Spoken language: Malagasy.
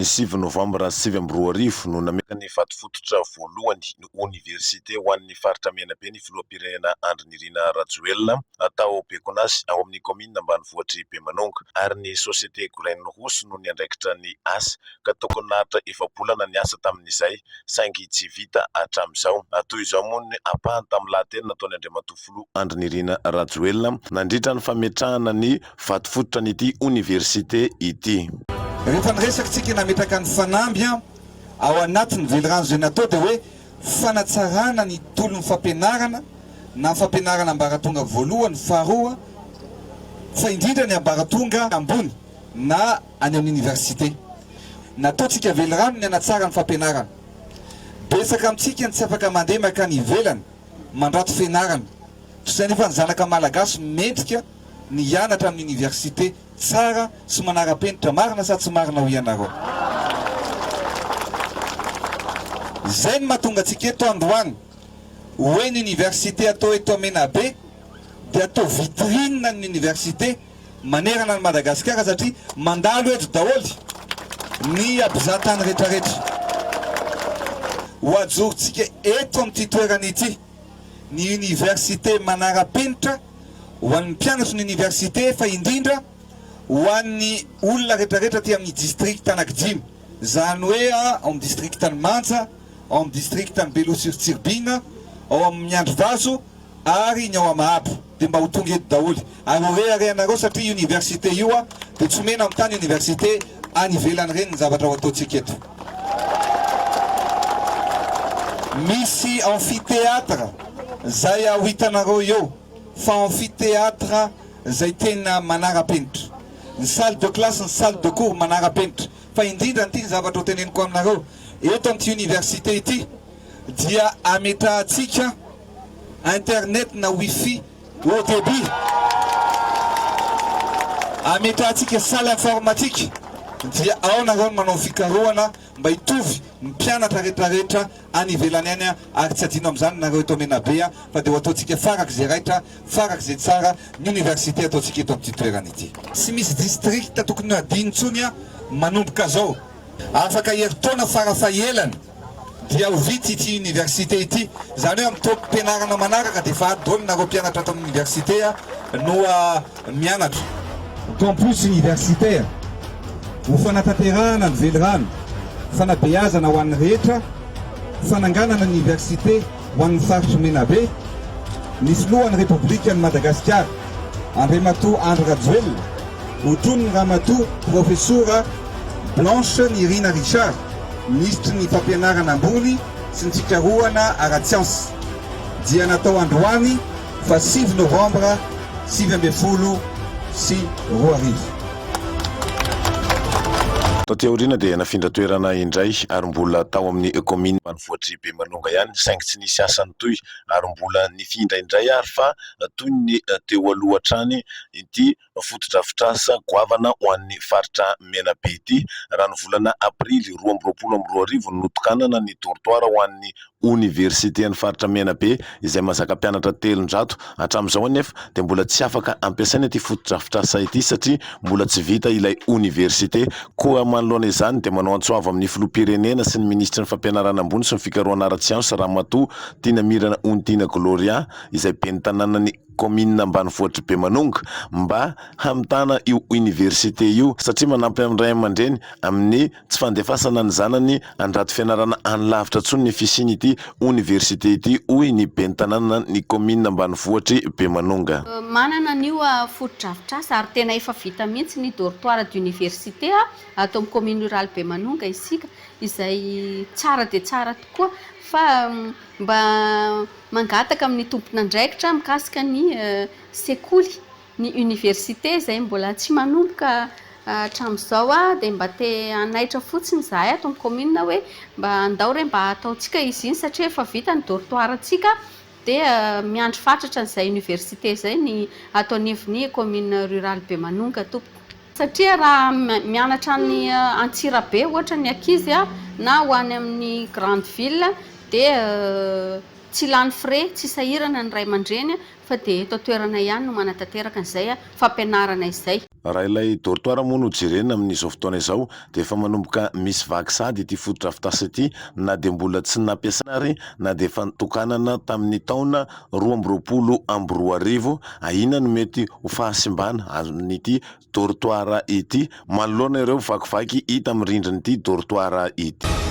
Ny 9 novambra 2009 no nametraka ny vato fototra voalohany ny oniversite ho an'ny faritra Menabe ny filoham-pirenena Andry Nirina Rajoelina tao Bekonasy ao amin'ny kaominina ambanivohitr'i Bemanonga ary ny Société Graine Rousse no niandraikitra ny asa ka tokony naharitra efa-bolana ny asa tamin'izay saingy tsy vita hatramin'izao. Toy izao moa ny ampahany tamin'ny lahateny nataon'i Andriamatoa Filoha Andry Nirina Rajoelina nandritra ny fametrahana ny vato fototra an'ity oniversite ity. Rehefa niresaka tsika nametraka ny fanamby ao anatin'ny velirano izay natao dia hoe fanatsarana ny tolon'ny fampianarana na ny fampianarana ambaratonga voalohany, faharoa fa indrindra ny ambaratonga ambony na any amin'ny oniversite. Nataontsika velirano ny hanatsara ny fampianarana. Betsaka amintsika ny tsy afaka mandeha mankany ivelany mandrato fianarana. Toy izay anefa ny zanaka malagasy mendrika ny hianatra amin'ny oniversite tsara sy manara-penitra, marina sa tsy marina hoy ianareo? Izay no mahatonga antsika eto androany hoe ny oniversite atao eto Menabe dia atao vitrine ny oniversite manerana an'i Madagasikara satria mandalo eto daholo ny mpizahatany retraretra. Ho ajorontsika eto amin'ity toerana ity ny oniversite manara-penitra ho an'ny mpianatry ny oniversite fa indrindra ho an'ny olona retraretra aty amin'ny district anankidimy, izany hoe ao amin'ny districtan'i Manja, ao amin'ny districtan'i Beloha sur Tsiribihina, ao amin'ny Miandrivazo ary ny ao Amahabo dia mba ho tonga eto daholo ary ho reharehanareo satria université io dia tsy omena amin'ny tany université any ivelany ireny ny zavatra ho ataontsika eto. Misy amphithéâtre zay ho hitanareo eo fa amphithéâtre zay tena manara-penitra. Ny salle de classe, ny salle de cours manara-penitra. Fa indrindra an'ity ny zavatra ho teneniko aminareo eto amin'ity université ity dia ametrahantsika internet na wifi haut débit, ametrahantsika salle informatique dia ao nareo no manao fikarohana mba hitovy ny mpianatra retraretra any ivelany any ary tsy adino amin'izany nareo eto Menabe fa dia ho ataontsika farak'izay raitra farak'izay tsara ny université ataontsika eto amin'ity toerana ity. Tsy misy district tokony hadino intsony manomboka zao. Afaka herintaona farafahelany dia ho vita ity université ity, izany hoe amin'ny taom-pianarana manaraka dia efa ato daholo nareo mpianatra ato amin'ny université no mianatra. Campus universitaire, ho fanatanterahana ny velirano, fanabeazana ho an'ny rehetra, fananganana ny université ho an'ny faritr'i Menabe, ny filohan'ny Repoblikan'i Madagasikara, Andriamatoa Andry Rajoelina, hotronin'i Ramatoa Profesora Blanche Nirina Richard, Minisitry ny Fampianarana ambony sy ny fikarohana ara-tsiansa, dia natao androany fa 9 novambra 2019. Taty aoriana dia nafindra toerana indray ary mbola tao amin'ny kaominina ambanivohitr'i Bemanonga ihany saingy tsy nisy asa nitohy ary mbola nifindra indray ary fa toy ny teo aloha hatrany ity fotodrafitrasa goavana ho an'ny faritra Menabe ity. Raha ny volana aprily 2022 no notokanana ny dortoir ho an'ny oniversiten'ny faritra Menabe izay mahazaka mpianatra 300. Hatramin'izao anefa dia mbola tsy afaka ampiasaina ity fotodrafitrasa ity satria mbola tsy vita ilay oniversite. Koa manoloana izany dia manao antso avo amin'ny filoham-pirenena sy ny minisitry ny fampianarana ambony sy ny fikarohana ara-tsiansa Ramatoa Tiana Mirana Onitiana Gloria izay ben'ny tanànan'i kaominina ambanivohitr'i Bemanonga mba hamitana io oniversite io satria manampy amin'ny ray aman-dreny amin'ny tsy fandefasana ny zanany handrato fianarana any lavitra intsony ny fisian'ity oniversite ity hoy ny ben'ny tanàna ny kaominina ambanivohitr'i Bemanonga. Manana an'io fotodrafitrasa ary tena efa vita mihitsy ny dortoir d'université ato amin'ny commune rurale Bemanonga isika izay tsara dia tsara tokoa fa mba mangataka amin'ny tompon'andraikitra mikasika ny sekoly, ny université izay mbola tsy manomboka hatramin'izao dia mba te hanaitra fotsiny izahay ato amin'ny commune hoe mba andao re mba hataontsika izy iny satria efa vita ny dortoir-ntsika dia miandry fatratra an'izay université izay ny ato anivon'ny commune rurale Bemanonga tompoko. Satria raha mianatra any Antsirabe ohatra ny ankizy na ho any amin'ny grande ville dia tsy lany frais, tsy sahirana ny ray aman-dreny. fa dia eto an-toerana ihany no manatanteraka an'izay fampianarana izay. Raha ilay dortoir moa no jerena amin'izao fotoana izao dia efa manomboka misy vaky sahady ity fotodrafitrasa ity na dia mbola tsy nampiasaina ary na dia efa notokanana tamin'ny taona 2022. Ahiana no mety ho fahasimbana amin'ity dortoir ity manoloana ireo vakivaky hita amin'ny rindrin'ity dortoir ity.